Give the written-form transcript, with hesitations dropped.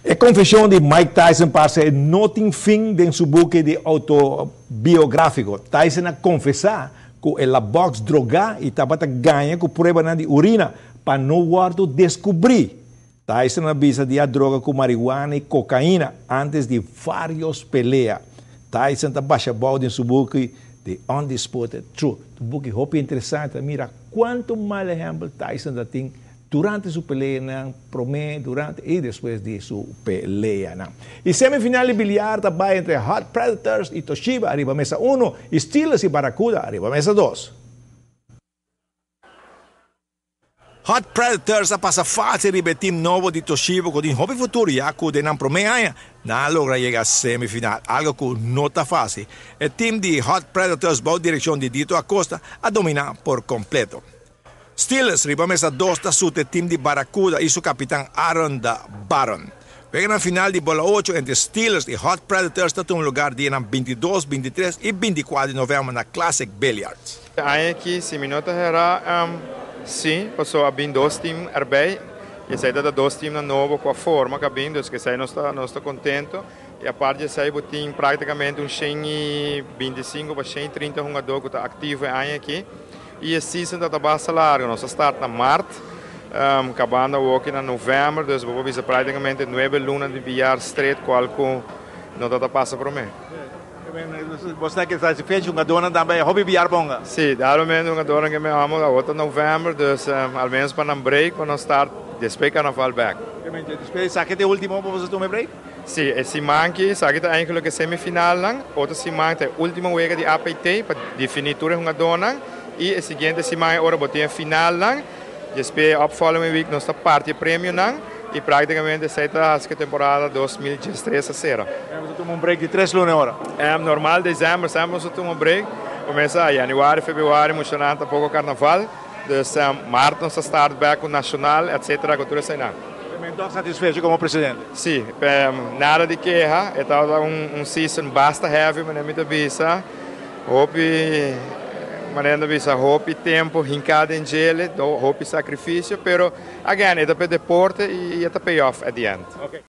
E konfeshon di Mike Tyson parse no tin fin den su buki di outobiográfiko. Tyson a konfesá ku el a bòks drogá i tabata gaña ku pruebanan di urina pa no wòrdu deskubrí. Tyson a bisa di a droga ku marihuana i kokaina ántes di vários pelea. Tyson ta basha bou den su buki The Undisputed Truth. Un buki hopi interesante ta mira kuantu mal ehèmpel Tyson ta tin durante su peleanan, promé, durante i despues di su peleanan. E semifinal di biliar ta bai entre Hot Predators i Toshiba ariba mesa uno i Steelers i Barracuda ariba mesa dos. Hot Predators a pasa fásil riba e tim nobo di Toshiba ku tin hopi futuro ya ku den nan promé aña nan a logra yega semifinal, algo ku no ta fásil. E tim di Hot Predators bou direkshon di Dito Acosta a dominá por kompleto. Steelers riba mesa dos ta suta e tim di Barracuda i su kapitan Aaron the Baron. Weganan final di bola ocho entre Steelers i Hot Predators ta tuma lugar dianan 22, 23 i 24 di novèmber na Classic Billiards. Aña aki si mi no ta hera si, paso a bin dos team erbij y esey ta dos teamnan nobo cu a forma cu a bin, dus esey nos ta nos ta contento y apart di esey bo tin practicamente un 125 pa 130 hungador cu ta activo e aña aki y e season ta ta basta largo, nos a start na maart cabando awoki na november, dus bo por bisa practicamente nuebe luna di billar straight cual cu no ta ta pasa prome. Bo sa ke satisfecho hungadónan tambe hopi biar ponga? Sí, dado momento hungadónan ke mi amo awor ta november, dus al menos pa nan break pa nos start despues carnaval bek. Despues esaki ta e ultimo pa boso tuma e break? Sí, e siman aki esaki ta eigenlijk e semifinalnan, otro siman ta e ultimo wega di APT pa defini tur e hungadónan y e siguiente siman e ora bo tin e finalnan. Despues e opfollowing week nos ta parti e premionan y practicamente esey ta haci cu e temporada 2013 a cera. Nos ta tuma un break di tres luna ora? Normal december semper nos ta tuma un break. Cuminsa januari, februari muchanan ta poco carnaval. Dus maart nos ta start back cu nacional etcetera cu tur eseynan. Pero toch satisfecho como presidente? Si, nada di keha. E tabata un season basta heavy manera mi ta bisa. Hopi, manera nan ta bisa, hopi tempo hinká den djele, hopi sakrifisio, pero again e ta pa e deporte i e ta pay off at the end.